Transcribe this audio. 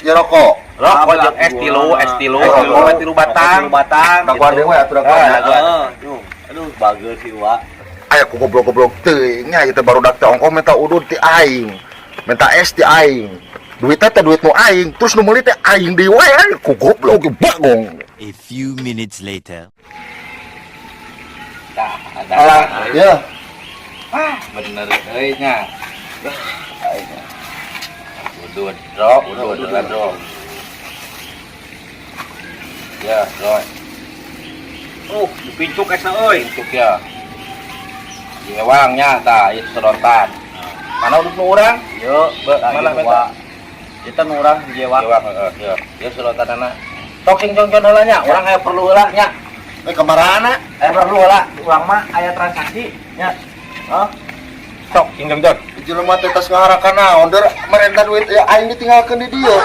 Es ya rokok. Rokok jeung es tilu, es tilu, Es tilu. rokok tilu batang. Tilu batang. Dagoan deui we atuh dagoan. Ah, dagoan. Heeh. Aduh, aduh bager si Wa. Aya ku goblok-goblok teuing nya ieu teh barudak teh ongkoh minta udud ti aing. Minta es ti aing. Duitnya teh duit nu aing, terus nu meuli teh aing deui wae ku goblok bagong. A few minutes later. Tah, ada. Alah, ya. Ah, bener euy nya. Udud, bro, udud, lah, bro. Ya, bro. Dipincuk esna euy. Pincuk ya. Diewangnya tah, ieu sedotan. Mana udud nu urang? Yo, Mana mana meta? Kita nu urang jewak. Ewang heeh, ya. Ieu sedotanana. Tok sing congcon heula nya, urang aya perlu heula nya. Eh kamarana? Aya perlu heula, urang mah aya transaksi nya. Hah? Sok sing congcon. Jelema teh tas ngaharakan naon der merenta duit ya aing ditinggalkeun di dieu.